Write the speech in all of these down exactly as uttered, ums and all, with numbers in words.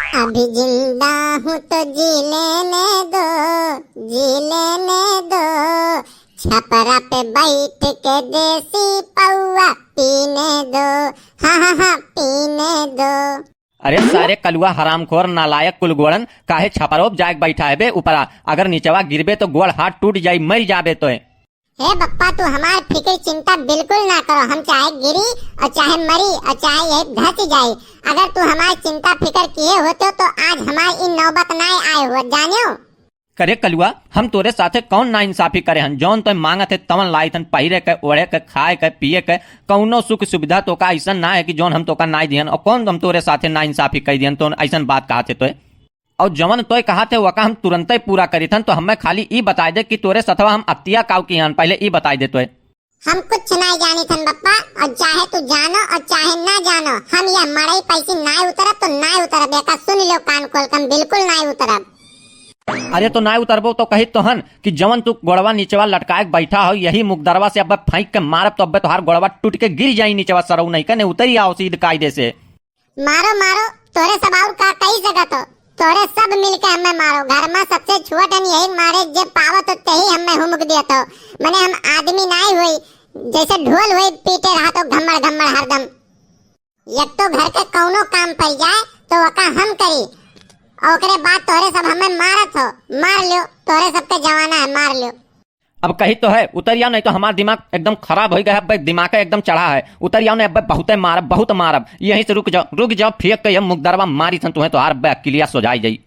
अभी जिंदा हूँ तो जी लेने दो, जी लेने दो, छपरा पे बैठ के देसी पौवा पीने दो, हाँ, हाँ, हाँ, पीने दो। अरे सारे कलुआ हरामखोर नालायक कुल गोड़न, काहे छपरो पे जाए के बैठा है बे ऊपरा? अगर नीचवा गिरबे तो गोड़ हाथ टूट जाई, मर जाबे तोय। हे बप्पा, तू हमार फिक्र चिंता बिल्कुल ना करो, हम चाहे गिरी और चाहे मरी और चाहे यही धस जाई। अगर तू हमार चिंता फिक्र किए होते तो आज हमार ई नौबत ना आए हुआ, जानियो। करे कलुआ, हम तोरे साथे कौन नाइंसाफी करे हन? जौन तोय मांगत है तवन लाइत हन, पहिरे के, ओढ़े के, खाए के, पिए के, कौनो सुख सुविधा तोका ऐसन ना है कि जौन हम तोका नाई दिहन। और कौन हम तोरे साथे नाइंसाफी कई दिहन, तो ऐसन बात कहत है तोय? और जवन तोय कहत है वका हम तुरंते पूरा करित हन। तो हमें खाली ई बताई दे कि तोरे सथवा हम अत्तिया काउ किहन, पहले ई बताई दे तोय। हम कुछ नाई जानित हन बप्पा, और चाहे तू जानो और चाहे ना जानो, हम यह मड़ई पैसी नाई उतरब तो नाई उतरब, एका सुन लो कान खोल के, हम बिल्कुल नाई उतरब। अरे तो नाई उतरबो तो कहित तो हन कि जवन तू गोड़वा नीचवा लटकाए के बैठा हो, यही मुकदरवा से अब्बे फेंक के मारब तो अब्बे तोहार गोड़वा टूट के गिर जाई नीचवा, सरऊ नहीं कने उतरी आओ सीध कायदे से। मारो, मारो, तोरे सब और का कही सकत हो? तोरे सब मिलके हमें मारो। घर में सबसे छोट हन, यही मारे जे पावत हो तेही हमें हुमुक दियत हो। मने हम आदमी नाई होई, जैसे ढोल होई पीटे रहत हो घम्मड़ घम्मड़ हरदम। एक तो घर के कौनो काम पड़ जाए तो वका हम करी, और ओकरे बाद तोरे सब हमें मारत हो। मार लियो, तोरे सबके जमाना है, मार लियो। अब कही तो है, उतर जाओ, नहीं तो हमार दिमाग एकदम खराब हो गया है, अब दिमाग एकदम चढ़ा है। उतर जाओ, नहीं अब बहुते मारब, बहुत मारब। यहीं से रुक जाओ, रुक जाओ, फेंक के ये मुकदरवा मारी थन तुम्हें, तो हार अब अकिलिया सो जाई जाई।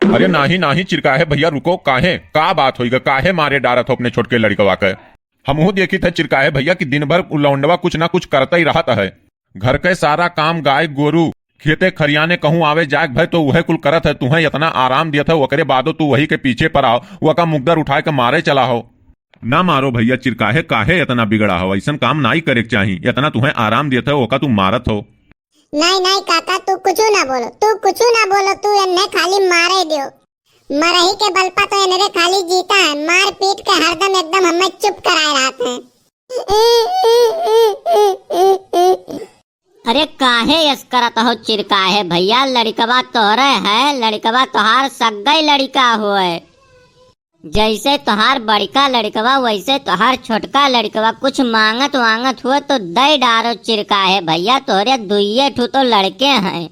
अरे नाही, नाही, चिरकाहे भैया, रुको, काहे, का बात होई गा, काहे मारे डारत हो अपने छोटके लड़कवा के? हमहू देखित है चिरकाहे भैया कि दिन भर उ लौंडवा कुछ ना कुछ करते ही रहत है। घर के सारा काम, गाय गोरू, खेते खरियाने कहूँ आवे जाए के भय तो उहे कुल करत है, तुहें इतना आराम दियत है, ओकरे बादो तू वही के पीछे पर आओ, वका मुकदर उठाए के मारे चला हो। ना मारो भैया चिरकाहे, काहे इतना बिगड़ा हो, ऐसन काम नाई करे के चाही, इतना तुहें आराम दियत है, ओका तू मारत हो। नहीं, नहीं काका, तू कुछ ना बोलो, तू कुछ ना बोलो, तू एन्हे खाली मारे दियो। मरही के बल पा तो एनरे खाली जीता है, मार पीट के हरदम एकदम हमें चुप कराए रहत है। अरे काहे यस करत हो चिरकाहे भैया, लड़कवा तोहरे है, लड़कवा तोहार सग्गई लड़का होए। जैसे तोहार बड़का लड़कवा वैसे तोहार छोटका लड़कवा, कुछ मांगत वांगत हुए तो दे डारो चिरकाहे भैया, तोहरे दुइये ठू तो लड़के हैं।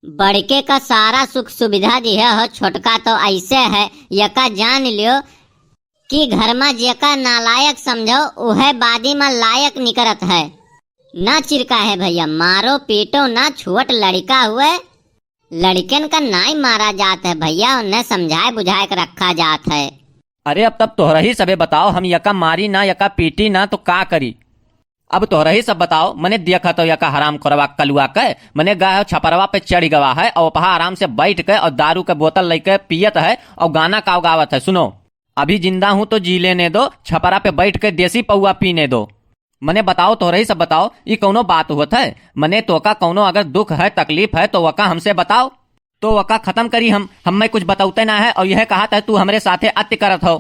बड़के का सारा सुख सुविधा दिहे हो, छोटका तो ऐसे है। यका जान लियो कि घर मा जेका नालायक समझो, उहे बादी मा लायक निकरत है। ना चिरकाहे भैया, मारो पीटो ना, छोट लड़िका हुए, लड़िकन का नाई मारा जात है भैया, उन्हें समझाए बुझाए के रखा जात है। अरे अब तब तोहरही सबे बताओ, हम यका मारी ना, यका पीटी ना, तो का करी? अब तोहरही सब बताओ, मने देखत हो यका हराम खोरवा कलुआ के, मने गए हो छपरवा पे चढ़ गवा है और वहाँ आराम से बैठ के और दारू के बोतल लेके पियत है और गाना काव गावत है। सुनो, अभी जिंदा हूँ तो जी लेने दो, छपरा पे बैठ के देसी पौआ पीने दो। मने बताओ, तोहरही सब बताओ, ई कौनो बात होत है? मने तोका कौनो अगर दुख है, तकलीफ है, तो वका हमसे बताओ। तो वका खत्म करी हम, हमें कुछ बतौते ना है और यह कहत है तू हमरे साथे अत्य करत हो।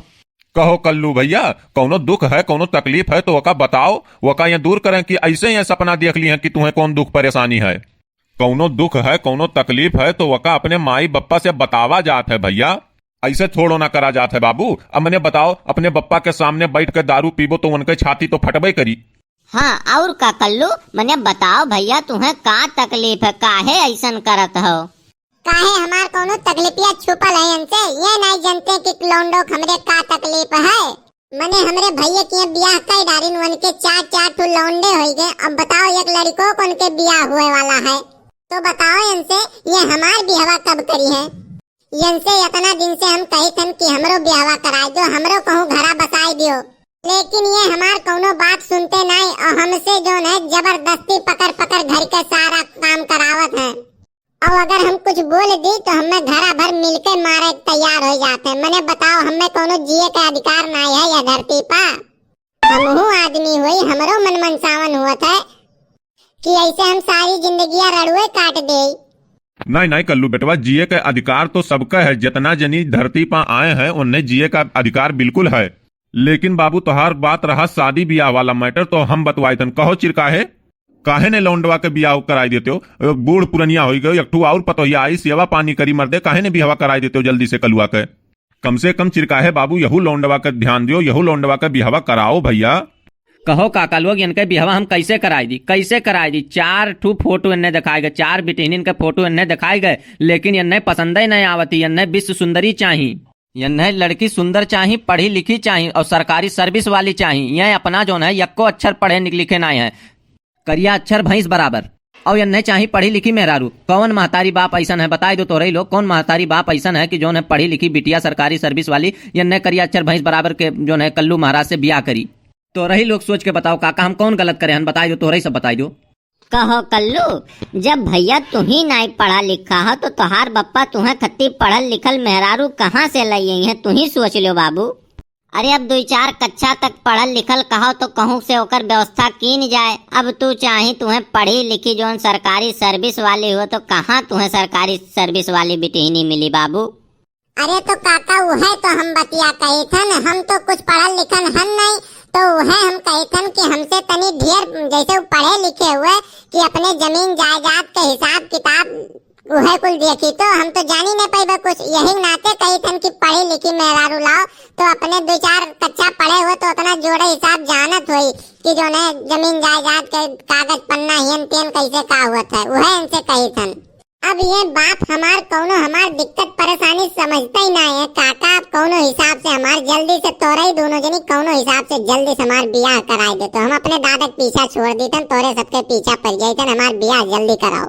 कहो कल्लू भैया, कौनो दुख है, कौनो तकलीफ है तो वका बताओ, वका ये दूर करें कि ऐसे ये सपना देख ली है कि तुम्हें कौन दुख परेशानी है। कौनो दुख है, कौनो तकलीफ है तो वका अपने माई बप्पा से बतावा जात है भैया, ऐसे थोड़ो ना करा जात है बाबू। अब मने बताओ, अपने बप्पा के सामने बैठ के दारू पीबो तो उनके छाती तो फटबे करी। हाँ, और का कल्लू, मने बताओ भैया, तुम्हें का तकलीफ है, काहे ऐसन करत हो? काहे हमार कौनो तकलीफिया छुपल है इनसे? ये नहीं जानते कि लौंडो के हमरे का तकलीफ है? मने हमरे भैया के बियाह कई डारिन, उनके चार चार ठो लौंडे होई गए। अब बताओ, एक लड़िको को उनके बियाह हुए वाला है, तो बताओ इनसे, ये हमार बियाहवा कब करी है? इनसे इतना दिन से हम कही थन कि हमरो बियाहवा कराए दो, हमरो कहूँ घरा बसाए दियो, लेकिन ये हमार कौनो बात सुनते नहीं और हमसे जोन है जबरदस्ती पकड़ पकड़ घर के सारा काम करावत है। और अगर हम कुछ बोल दी तो हमें घरा भर मिलके मारे तैयार हो जाते हैं। मने बताओ, हमें कौनो जिए के अधिकार नहीं है यह धरती पा? हमहू आदमी हुई, हमरो मन मनसावन हुआ था कि ऐसे हम सारी जिंदगियां रड़ुए काट दे। नहीं, नहीं कल्लू बेटवा, जिए के अधिकार तो सबका है, जितना जनी धरती पा आए हैं उन्हें जिए का अधिकार बिल्कुल है। लेकिन बाबू, तोहार बात रहा शादी ब्याह वाला मैटर, तो हम बतवाई थन। कहो चिरकाहे। काहे ने लौंडवा के बियाह कराई देते हो? बूढ़ पुरनिया होई गयो, एक ठू और पतोहिया आई, सेवा पानी करी मर्दे, काहे ने बियाह कराई देते हो जल्दी से कलुआ के? कम से कम चिरकाहे बाबू यहू लौंडवा के ध्यान दियो, यहू लौंडवा के बियाह कराओ भैया। कहो काका लोग, इनके बियाह हम कैसे कराई दी, कैसे कराई दी? चार ठू फोटो इन्हें दिखाए गए, चार बिटिहनिन के फोटो इन्हें दिखाए गए, लेकिन इन्हें पसंद ही नहीं आवती। इन्हें विश्व सुंदरी चाही, इन्हें लड़की सुंदर चाही, पढ़ी लिखी चाही और सरकारी सर्विस वाली चाही। ये अपना जौन है, यक्को अक्षर पढ़े निक-, लिखे नाहीं है, करिया अक्षर भैंस बराबर। और इन्हें चाही पढ़ी लिखी मेहरारू। कौन महतारी बाप ऐसन है, बताई दो तोहरे लोग, कौन महतारी बाप ऐसन है कि जौन है पढ़ी लिखी बिटिया सरकारी सर्विस वाली, इन्हें करिया अक्षर भैंस बराबर के जौन है कल्लू महाराज से बियाह करी? तोहरे लोग सोच के बताओ काका, हम कौन गलत करे हन, बताई दो, तोहरे सब बताई दो। कहो कल्लू, जब भैया तू ही नाई पढ़ा लिखा हो, तो तोहार बप्पा तुहें खत्ती पढ़ल लिखल मेहरारू कहाँ से लई हैं, तू ही सोच लो बाबू। अरे, अब दुई चार कक्षा तक पढ़ल लिखल कहो, तो कहूँ से ओकर व्यवस्था कीन जाए। अब तू चाही तुहें पढ़ी लिखी जौन सरकारी सर्विस वाली हो, तो कहाँ तुहें सरकारी सर्विस वाली बिटिहनी मिली बाबू? अरे तो काका, उहे तो हम बतिया कही थन, हम तो कुछ पढ़ल लिखल हन नहीं, तो उहे हम कही थन कि हमसे तनी ढेर, जैसे वो पढ़े लिखे हुए, कि अपने जमीन जायदाद के हिसाब किताब उहे कुल देखी, तो हम तो जानी नहीं पैबे कुछ। यही नाते कही थन कि पढ़ी लिखी मेहरारू लाओ, तो अपने दो चार कक्षा पढ़े हुए तो उतना जोड़े हिसाब जानत होई कि जौन है जमीन जायदाद के कागज पन्ना हियन तियन कैसे का हुआ था, उहे इनसे कही थन। अब ये बाप हमार कौनो हमार दिक्कत परेशानी समझते ही ना है काका। अब कौनो हिसाब से हमार जल्दी से तोरे ही दोनों जनी कौनो हिसाब से जल्दी से हमार बियाह कराए दे, तो हम अपने दादा के पीछा छोड़ दीतन, तोरे सबके पीछा पड़ जाइतन, हमार बियाह जल्दी कराओ।